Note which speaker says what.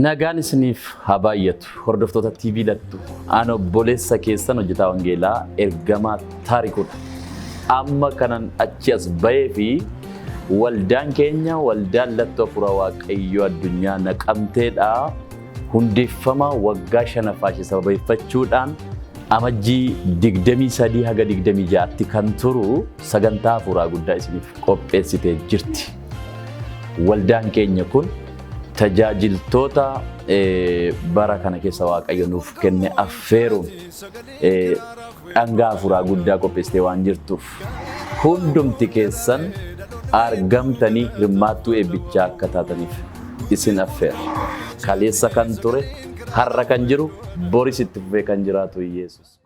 Speaker 1: Nagaan isiniif haa baay'atu hordoftoota TV Lattu. An obboleessa keessan hojjetaa wangeelaa Ergamaa Taarikuudha. Amma kanan achi as bahee fi waldaan keenya waldaan Lattuu Hafuura Waaqayyoo addunyaa Naqamteedha. Hundeeffama waggaa shanaffaa ishee sababeeffachuudhaan Amajjii 23 haga 26tti kan turu sagantaa hafuuraa guddaa isiniif qopheessitee jirti. Waldaan keenya kun tajaajiltoota bara kana keessa Waaqayyo nuuf kenne affeeruun dhangaa hafuuraa guddaa qopheessitee waan jirtuuf hundumti keessan argamtanii hirmaattuu eebbichaa akka taataniif isin affeera. Kaleessa kan ture, har'a kan jiru, boris itti fufee kan jiraatu Yesuus.